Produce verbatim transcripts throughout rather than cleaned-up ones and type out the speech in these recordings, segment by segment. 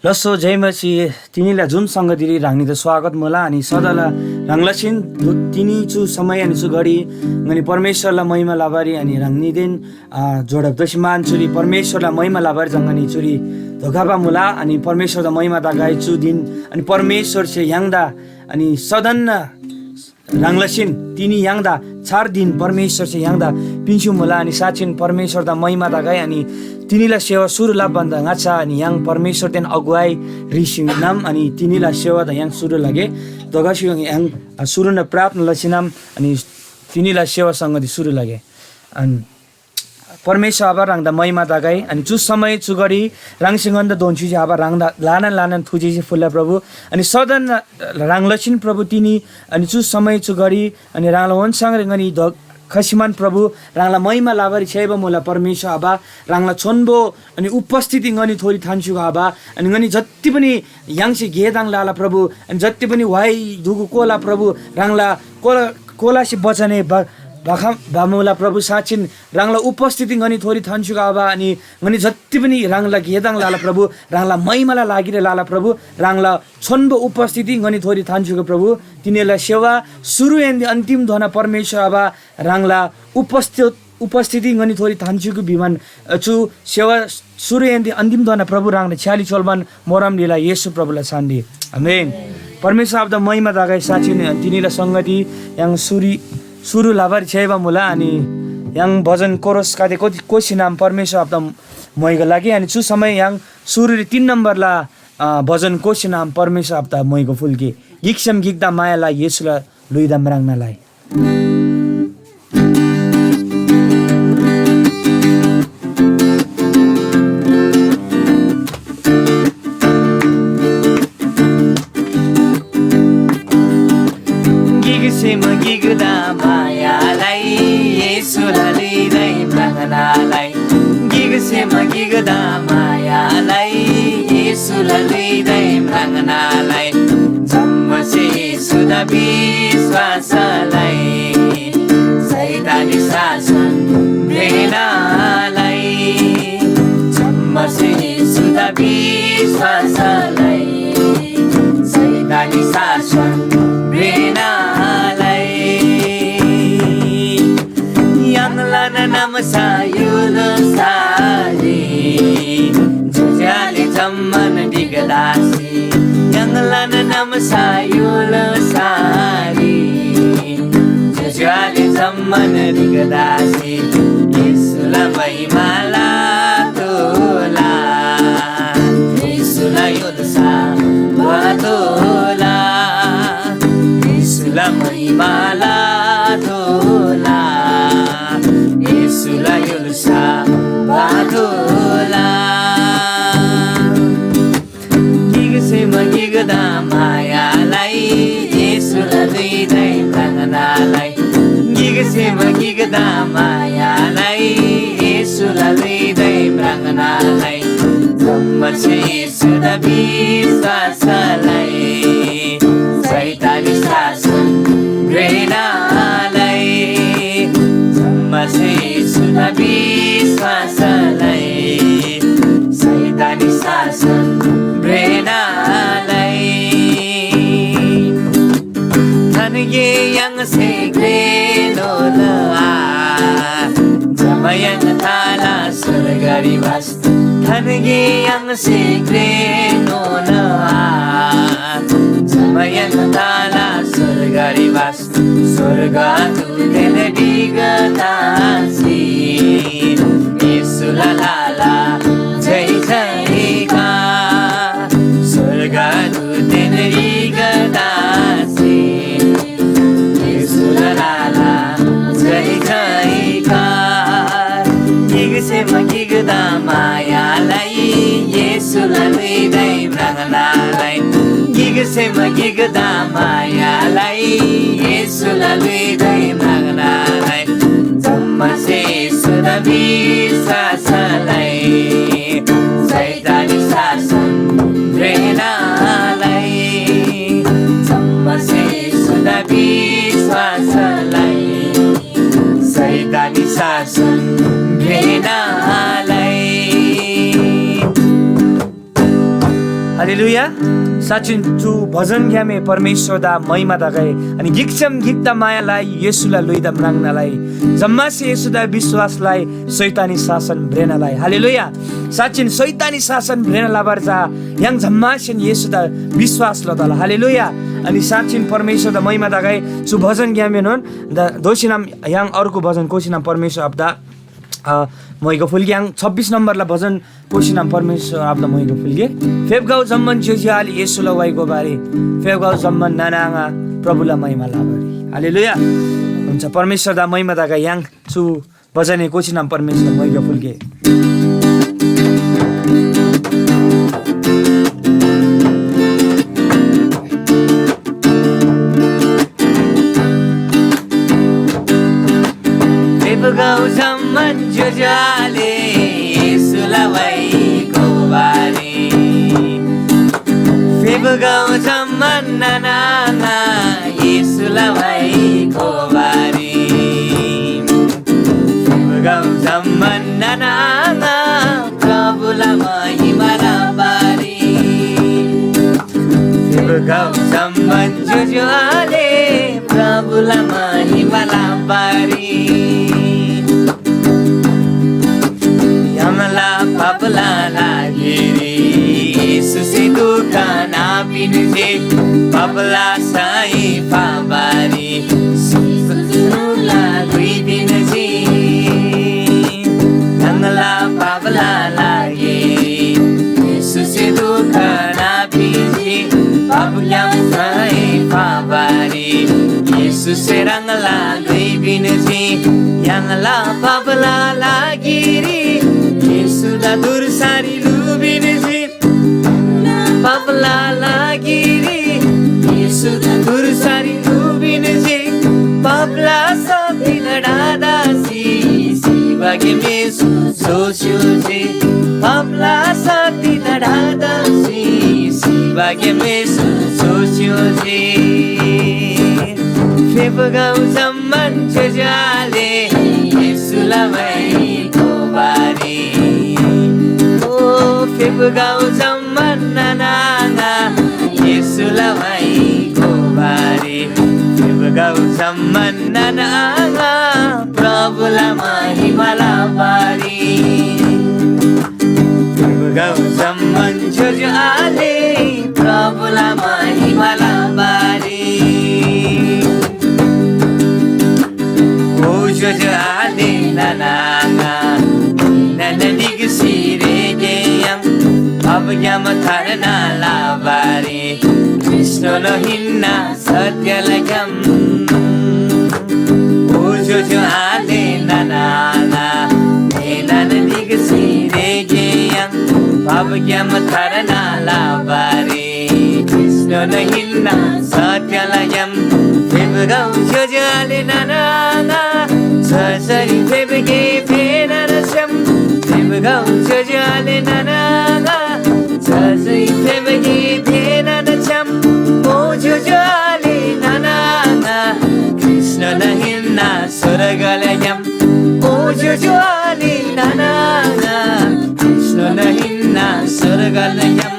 लस्‍सो जय मसीह, तिनीला जुन संगतिरी ह्राङनीदा स्वागत मुला। अनि सदाला ह्राङ लसीन दु- तिनी चु समय अनि चु घडी ङनी परमेश्‍वरला महिमा लबारी अनि ह्राङनीदेन, अ, जोडब तसी मान चुरी परमेश्‍वरला महिमा लबारी जङ्गनी चुरी धोकाबा मुला। अनि परमेश्‍वरदा महिमा तगै चु दिन अनि परमेश्‍वरसे य्‍हाङदा अनि सदन ह्राङ लसीन तिनी य्‍हाङदा छार दिन परमेश्‍वरसे य्‍हाङदा पिन्‍सी मुला। अनि साँच्‍चिन परमेश्‍वरदा महिमा तगै। अनि तिनीला सेवा सुरु लब्‍भन्‍दा ङाच्‍छा अनि य्‍हाङ परमेश्‍वरदेन अगुवाई रिसिनाम अनि तिनीला सेवादा य्‍हाङ सुरु लगे। दोगसी य्‍हाङ सुरुन प्रार्थना लसीनाम अनि तिनीला सेवा संगति सुरु लगे। अनि परमेश्‍वर आबा, ह्राङदा महिमा तगै। अनि चु समय चु घडी ह्राङसे ङन्‍दा दोन्‍सी आबा, ह्राङदा ल्‍हानान ल्‍हानान थुजेसी फुल्‍ला प्रभु। अनि सदन ह्राङ लसीन प्रभु तिनी अनि चु समय चु घडी अनि ह्राङला ओन्‍साङरी ङनी ध- खसीमान प्रभु ह्राङला महिमा लबारी छ्‌याइबा मुला परमेश्‍वर आबा। ह्राङला छोन्‍बो अनि उपस्थिति ङनी थोरी थान्‍स्‍युगो आबा। अनि ङनी जति पनि य्‍हाङसे गे ताङ लला प्रभु, अनि जति पनि व्‍हाइ दुगु कोला प्रभु, ह्राङला कोला कोलासे बचनए ब- बखम बमुला प्रभु। साँच्‍चिन ह्राङला उपस्थिति ङनी थोरी थान्‍स्‍युगो आबा। अनि ङनी जति पनि ह्राङला गे ताङ लला प्रभु, ह्राङला महिमाला लागिरी लला प्रभु। ह्राङला छोन्‍बो उपस्थिति ङनी थोरी थान्‍स्‍युगो प्रभु। तिनीला सेवा सुरुएन्‍दे अन्‍तिम धोना परमेश्‍वर आबा ह्राङला उपस्थित उपस्थिति ङनी थोरी थान्‍स्‍युगो भिमान, अ, चु सेवा सुरुएन्‍दे अन्‍तिम धोना प्रभु ह्राङदा छ्‌याली छोल्‍बान मोरम लिला येशू प्रभुला छान्‍दी। आमेन। परमेश्‍वर आबादा महिमा तगै। साँच्‍चिन तिनीला संगति य्‍हाङ सुरी सुरु लबारी छ्‌याइबा मुला। अनि य्‍हाङ भजन कोरस कादे कोसिनाम परमेश्‍वर आबादा मोइगो लागि। अनि चु समय य्‍हाङ सुरुरी तीन नम्बरला, अ, भजन कोसिनाम परमेश्‍वर आबादा मोइगो फुल्‍गे। गिकसेम गिकदा माया लइ येशूला ल्‍हुइदा म्राङ्ना लइ। गिकसेम गिकदा माया लइ येशूला ल्‍हुइदै म्राङ्ना लइ। गिकसेम गिकदा माया लइ येशूला ल्‍हुइदै म्राङ्ना लइ। जम्‍मासे येशूदा विश्‍वास लइ। शैतानी शासन घ्रेना लइ। जम्‍मासे येशूदा विश्‍वास लइ। शैतानी शासन घ्रेना लइ। य्‍हाङलान नाम सायुल सारी, जुज्‍याले जम्‍मान बिगदासी। य्‍हाङलान नाम सायुल सारी, जुज्‍याले जम्‍मान बिगदासी। येशूला महिमाला तोला, येशूला य्‍हुल्‍सा वातोला। येशूला महिमाला तोला, येशूला य्‍हुल्‍सा वातोला। गिकसेम गिकदा माया लइ येशूला ल्‍हुइदै म्राङ्ना लइ। गिकसेम गिकदा माया लइ येशूला ल्‍हुइदै म्राङ्ना लइ। जम्‍मासे येशूदा विश्‍वास लइ। शैतानी शासन घ्रेना लइ। जम्‍मासे येशूदा विश्‍वास लइ। शैतानी शासन घ्रेना लइ। थन गे य्‍हाङसे घ्रेनोन आ, जम्‍मा य्‍हाङ तला स्‍वर्गरी वास। थन गे य्‍हाङसे घ्रेनोन आ, जम्‍मा य्‍हाङ तला स्‍वर्गरी वास। स्‍वर्गदूतदेन ढिगदासी येशूला लाला जय जयकार। स्‍वर्गदूतदेन ढिगदासी येशूला लाला जय जयकार। गिकसेम गिकदा माया लइ येशूला ल्‍हुइदै म्राङ्ना लइ। गिकसेम गिकदा माया लइ येशूला ल्‍हुइदै म्राङ्ना लइ। जम्‍मासे येशूदा विश्‍वास लइ। शैतानी शासन घ्रेना लइ। जम्‍मासे येशूदा विश्‍वास लइ। शैतानी शासन घ्रेना लइ। हालेलुया। साँच्‍चिन चु भजनग्‍यामे परमेश्‍वरदा महिमा तगै। अनि गिकसेम गिकदा माया लइ, येशूला ल्‍हुइदा म्राङ्ना लइ। जम्‍मासे येशूदा विश्‍वास लइ, शैतानी शासन भ्रेना लइ। हालेलुया। साँच्‍चिन शैतानी शासन भ्रेना लबार चा य्‍हाङ जम्‍मासेन येशूदा विश्‍वास लतला। हालेलुया। अनि साँच्‍चिन परमेश्‍वरदा महिमा तगै। चु भजनग्‍यामेनोन द-, दोःसीनम य्‍हाङ अर्को भजन कोसीनम परमेश्‍वर आबादा, अ, म्‍हाइगो फुल्‍गे य्‍हाङ छब्बिस नम्‍बरला भजन कोसीनम परमेश्‍वर आबादा म्‍हाइगो फुल्‍गे। फेप्‍गौ जम्‍मान ज्‍योज्‍यो आले येशूला वाइ गोबारी। फेप्‍गौ जम्‍मान नाना आङा प्रभुला महिमा लबारी। हालेलुया। हुन्छ, परमेश्‍वरदा महिमा तगै। य्‍हाङ चु भजनए कोसीनम परमेश्‍वर म्‍हाइगो फुल्‍गे। फेप्‍गौ जम्‍मान ज्‍योज्‍यो आले येशूला वाइ गोबारी। फेप्‍गौ जम्‍मान नाना आङा येशूला वाइ गोबारी। फेप्‍गौ जम्‍मान नाना आङा प्रभुला महिमा लबारी। फेप्‍गौ जम्‍मान ज्‍योज्‍यो आले प्रभुला महिमा लबारी। य्‍हाङला पापला लागिरी येशूसे दुःख नापिन्‍जी, पापला सय फाबारी सिबा सिनुला धुइ पिन्‍जी। य्‍हाङला पापला लागिरी येशूसे दुःख नापिन्‍जी, पापग्‍याम सय फाबारी येशूसे ह्राङला धुइ पिन्‍जी। य्‍हाङला पापला लागिरी येशूदा धुर्सारी लुपिन्‍जी। पापला लागिरी येशूदा धुर्सारी लुपिन्‍जी। पापला शक्तिदा ढादासी सिबाग्‍याम येशू सोस्‍योजी। पापला शक्तिदा ढादासी सिबाग्‍याम येशू सोस्‍योजी। फेप्‍गौ जम्‍मान ज्‍योज्‍यो आले येशूला वाइ गोबारी। ओ फेप्‍गौ जम्‍मान नाना आङा येशूला वाइ गोबारी। फेप्‍गौ जम्‍मान नाना आङा प्रभुला महिमा लबारी। फेप्‍गौ जम्‍मान ज्‍योज्‍यो आले प्रभुला महिमा लबारी। ओ ज्‍योज्‍यो आले नाना आङा, नाना ढिक्‍सी रेगे य्‍हाङ पापग्‍याम थार्ना लबारी ख्रीष्‍टनोन हिन्‍ना सत्‍यला ग्‍याम। ओ ज्‍योज्‍यो आले नाना आङा, नाना ढिक्‍सी रेगे य्‍हाङ पापग्‍याम थार्ना लबारी ख्रीष्‍टनोन हिन्‍ना सत्‍यला ग्‍याम। फेप्‍गौ ज्‍योज्‍यो आले नाना आङा, जसरी फेप्‍गे फेनान छ्‌याम। फेप्‍गौ ज्‍योज्‍यो आले नाना आङा, जसरी फेप्‍गे फेनान छ्‌याम। ओ ज्‍योज्‍यो आले नाना आङा, ख्रीष्‍टनोन हिन्‍ना स्‍वर्गला ग्‍याम। ओ ज्‍योज्‍यो आले नाना आङा, ख्रीष्‍टनोन हिन्‍ना स्‍वर्गला ग्‍याम।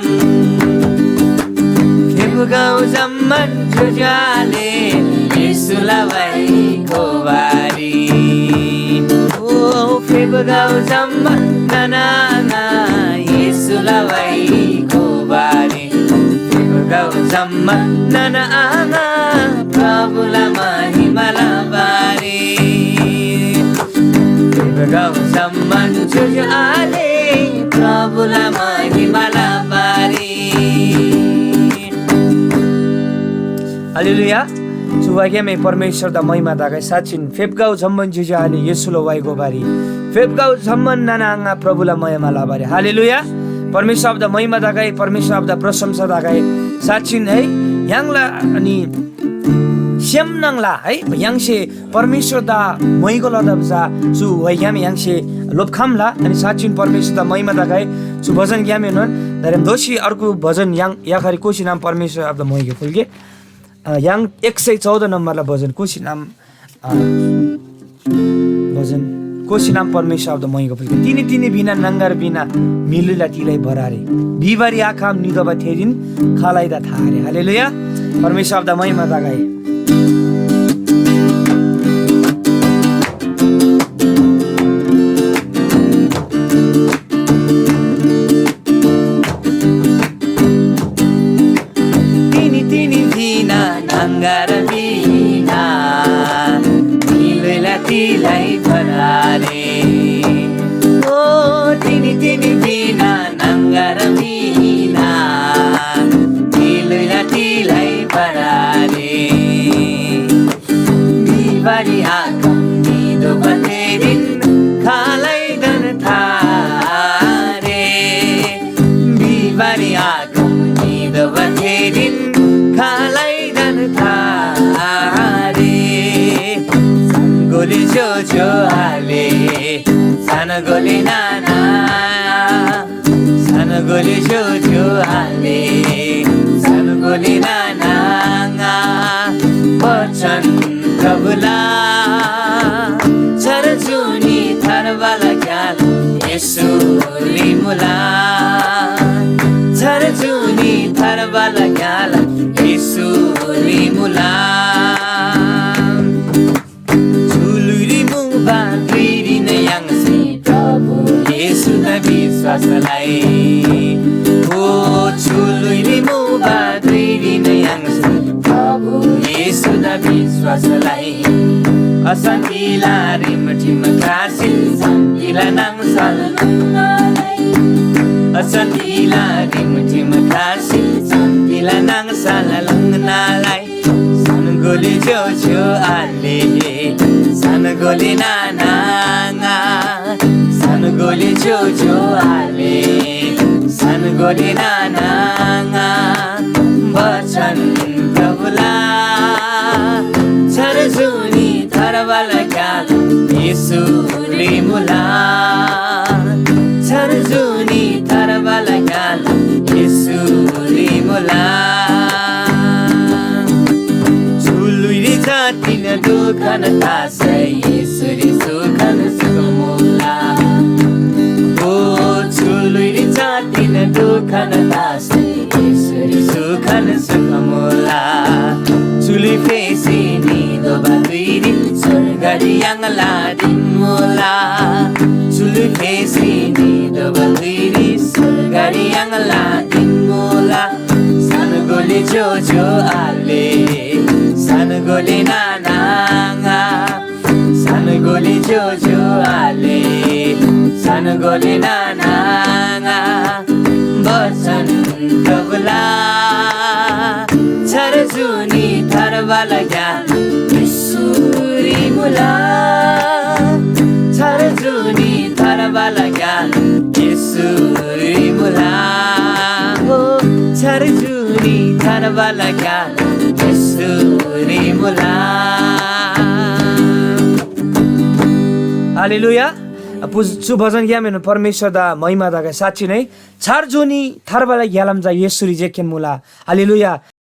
फेप्‍गौ जम्‍मान ज्‍योज्‍यो आले येशूला वाइ गोबारी। ओ फेप्‍गौ जम्‍मान नाना आङा येशूला वाइ गोबारी। फेप्‍गौ जम्‍मान नाना आङा प्रभुला महिमा लबारी। फेप्‍गौ जम्‍मान ज्‍योज्‍यो आले प्रभुला महिमा लबारी। हालेलुया। चुवाग्‍यामे परमेश्‍वरदा महिमा तगै। साँच्‍चिन फेप्‍गौ जम्‍मान ज्‍योज्‍यो आले येशूला वाइ गोबारी। फेप्‍गौ जम्‍मान नाना आङा प्रभुला महिमा लबारी। हालेलुया। परमेश्‍वर आबादा महिमा तगै, परमेश्‍वर आबादा प्रशंसा तगै। साँच्‍चिन है, य्‍हाङला अनि सेम न्‍हङला है, य्‍हाङसे परमेश्‍वरदा म्‍हाइगो लदा चा चु वाइग्‍याम य्‍हाङसे लोप्‍खम्‍ला। अनि साँच्‍चिन परमेश्‍वरदा महिमा तगै। चु भजनग्‍यामएनोन दारेम दोःसी अर्को भजन य्‍हाङ याखारी कोसी नाम परमेश्‍वर आबादा म्‍हाइगो फुल्‍गे। अ, य्‍हाङ एक सय चौध नम्‍बरला भजन कोसी नाम, अ, भजन। कोसिनाम परमेश्‍वर आबादा महिमा फुल्‍गे। तिनी तिनी भिना नंगर भिना म्‍हिलुइला तिलै बरारे। भिबारी आखम निदोबा थेरीन खालाइदा थारे। हालेलुया। परमेश्‍वर आबादा महिमा तगै। तिनी तिनी भिना नंगर भिना म्‍हिलुइला तिलै बरारे। ओ तिनी तिनी भिना नंगर भिना म्‍हिलुइला तिलै बरारे। भिबारी आखम निदोबा थेरीन खालाइदान थारे। भिबारी आखम निदोबा थेरीन खालाइदान थारे। सनगोली ज्‍योज्‍यो आले, सनगोली नाना। सनगोली ज्‍योज्‍यो आले, सनगोली नाना ङा बचन प्रभुला। छार जुनी थार्बाला ग्‍याल येशूरी मुला। छार जुनी थार्बाला ग्‍याल येशूरी मुला। चु ल्‍हुइरी मुबा धुइरीन य्‍हाङसे प्रभु येशूदा विश्‍वास लइ। ओ चु ल्‍हुइरी मुबा धुइरीन य्‍हाङसे प्रभु येशूदा विश्‍वास लइ। अशान्‍तिला रिमठिम ख्‍लासी शान्‍तिला नाङसल, अशान्‍तिला रिमठिम ख्‍लासी शान्‍तिला नाङसल लङ्नालाई। सनगोली ज्‍योज्‍यो आले, सनगोली नाना ङा। सनगोली ज्‍योज्‍यो आले, सनगोली नाना ङा। बचन प्रभुला। छार जुनी थार्बाला ग्‍याल येशूरी मुला। छार जुनी थार्बाला ग्‍याल येशूरी मुला। चु ल्‍हुइरी जातिन दुखन तासै येशूरी सुखन सुख मुला। ओ चु ल्‍हुइरी जातिन दुखन तासै येशूरी सुखन सुख मुला। चु ल्‍हुइ फेसी निदोबा धुइरी स्‍वर्गरी य्‍हाङला दिमुला। चु ल्‍हुइ फेसी निदोबा धुइरी स्‍वर्गरी य्‍हाङला दिमुला। सनगोली ज्‍योज्‍यो आले, सनगोली नाना ङा। सनगोली ज्‍योज्‍यो आले, सनगोली नाना ङा। बचन प्रभुला। छार जुनी थार्बाला ग्‍याल येशूरी मुला। छार जुनी थार्बाला ग्‍याल येशूरी मुला। ओ छार जुनी थार्बाला ग्‍याल येशूरी मुला। हालेलुया। पुज-, चु भजनग्‍यामएनोन परमेश्‍वरदा महिमा तगै। साँच्‍ची नै छार जुनी थार्बाला ग्‍यालाम चा येशूरी जेकेन मुला। हालेलुया।